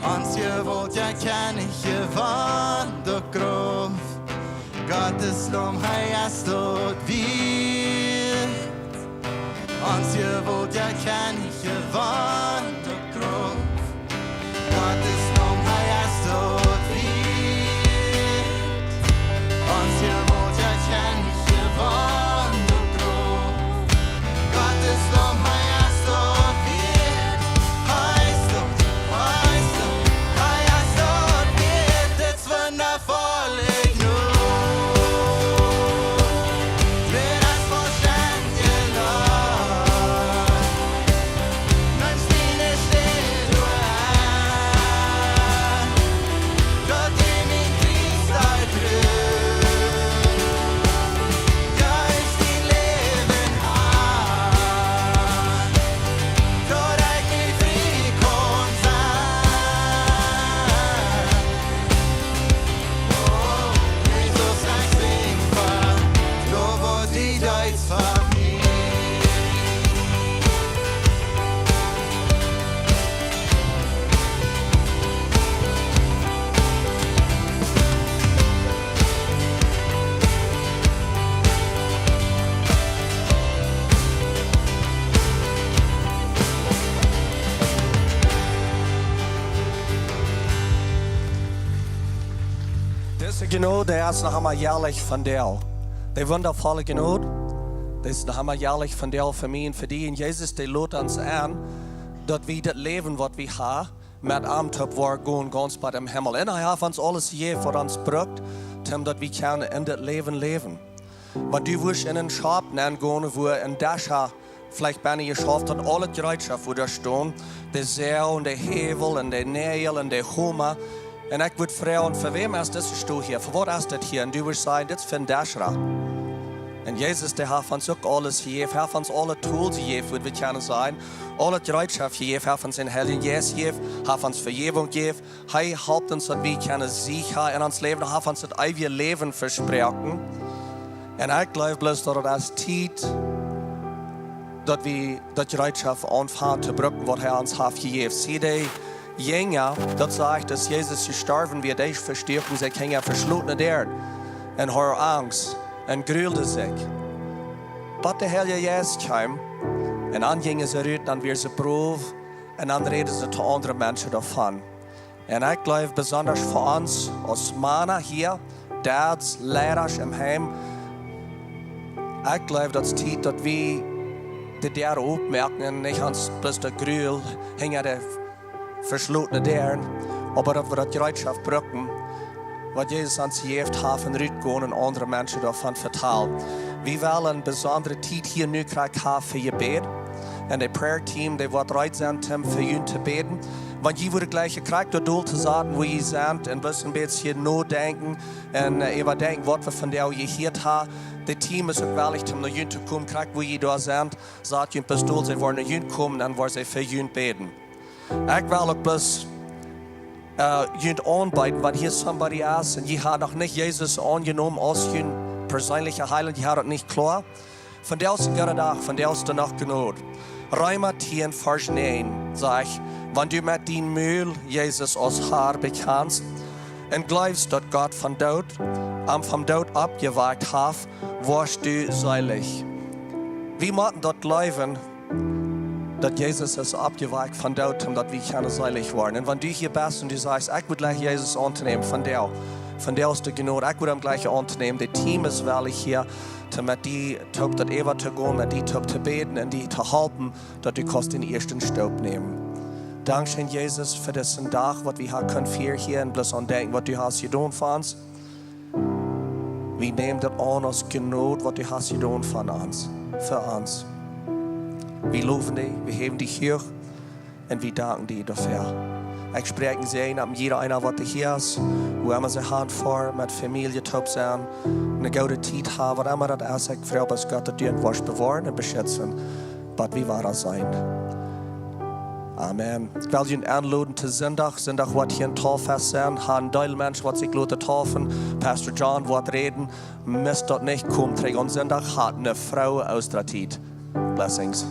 Ons Jewault, jo, kjenn ekj jewant uk Krauft. Gott es Laum, hee es daut wieet. Ons Jewalt, jo, kjenn nich jewannen, daut Grauf. Gott es Laum, hee es daut wieet. Ons Jewalt, jo, kjenn nich jewannen, daut Grauf. Gott es Laum, hee es daut wieet. Hee es daut, hee es daut, hee es daut wieet. Dit es wundafoll, ekj know. Dit es vollstendje Leew. Mensch, miene Städ, du hast, daut du mien Kjriez deist, jo, ekj dien Läwen hast, daut ekj mie frie kaun sennen. Oh, Jesus, ekj sinj fa, fa waut du deist fa mie. Dise Jnod, dee es noch emma jäajlich vondoag. Dee wundafolle Jnod, dee es noch emma jäajlich vondoag fa mie un fa die. Un Jesus, dee lot ons en, daut wie daut Läwen, waut wie haben, met am toop woaren gonen, gaunz bat em Himmel. Un hee haft ons aules jejäft, waut ons brukt, om daut wie kjennen en dit Läwen läwen. Wan du wurscht en een Schop nenn gonen, wua een Desch veleicht bennen jeschauft haft, aule Jereetschoft, waut doa stunt, de Säw un de Häwel un de Näajel un de Homa. Un ekj wudd froagen, fa wäm es dise Stool hia? Fa waut es dit hia? Un du wurscht sajen, dit es fa een Desch. Un Jesus, dee haft ons uk aules jejäft, haft ons aule Tools jejäft, waut wie kjennen sennen. Aule Jereetschoft jejäft, haft ons dän Heiljen Jeist jejäft, haft ons Vejäwunk jejäft. Hee halpt ons, daut wie kjennen Sieg haben en ons Läwen, haft ons daut eewje Läwen vesproaken. Un ekj jleew bloos, daut et es Tiet, daut wie daut Jereetschoft aunfangen to brucken, waut hee ons haft jejäft. See, de Jinja, daut sajcht, daut Jesus jestorwen wia, dee vestuaken sikj hinja veschlotne Däaren un hauden Angst un grulden sikj. Bat de Heilje Jeist kjeem, un dan jinjen see rut, dan wieren see brow, un dan räden see to aundre Menschen doavon. Un ekj jleew, besonda fa ons aus Mana hia, Dads, Leidasch em Heim, ekj jleew, daut es Tiet, daut wie de Däaren opmoaken un nich ons bloos daut Grul hinja de veschlotne Däaren, oba daut wie daut Jereetschoft brucken, waut Jesus ons jejäft haft, un rutgonen un aundre Menschen doavon vetalen. Wie wellen eene besondre Tiet hia nu krakjt haben fa Jebäd. Un de Prayer Team, dee woat reed sennen, om fa junt to bäden. Wan jie wudden jlikj krakjt doa dol to saten, wua jie sent, un bloos een bät nodenkjen un, äh, äwadenkjen, waut wie vondoag jehieet haben. De Team es uk wellich, om no junt to komen, krakjt wua jie doa sent. Sat junt bloos dol, see woaren no junt komen, dan woaren see fa junt bäden. Ekj well uk bloos, äh, junt aunbeeden, wan hia somebody es un jie haben noch nich Jesus aunjenomen aus jun perseenlichen Heilaunt, jie haben daut nich kloa. Vondoag es een gooda Dach, vondoag es doa noch Jnod. Reema tieen, Varsch näajen sajcht: Wan du met dien Mul Jesus aus Har bekjanst un jleefst, daut Gott vom Doot, am vom Doot oppjewakjt haft, woascht du seelich. Wie motten daut jleewen, daut Jesus es oppjewakjt vom Doot, om daut wie kjennen seelich woaren. Un wan du hia best un du sajchst: Ekj wudd jlikj Jesus auntonämen vondoag, vondoag es de Jnod, ekj wudd am jlikj auntonämen, daut Team es wellich hia, om met die toop daut äwa to gonen, met die toop to bäden un die to halpen, daut du kaust dän ieeschten Stap nämen. Dankscheen, Jesus, fa disen Dach, waut wie haben kunnen fieren hia un bloos aundenkjen, waut du hast jedonen fa ons. Wie nämen daut aun aus Jnod, waut du hast jedonen fa ons, fa ons. Wie lowen die, wie häwen die huach un wie danken die doafäa. Ekj spräakj een Säajen opp jieda eena, waut hia es, wua emma see han, fa met Famielje toop sennen, eene goode Tiet haben, waut emma daut es. Ekj froag bloos, Gott, daut du an woascht bewoaren un beschitzen, bat wie wada seenen. Amen. Ekj well junt aunloden to Sindach. Sindach woat hia een Taufest sennen. Haben een Deel Menschen, waut sikj loten taufen. Pastor John woat räden. Mist daut nich, komt trigj aun Sindach, haft eene frooe Oostatiet. Blessings.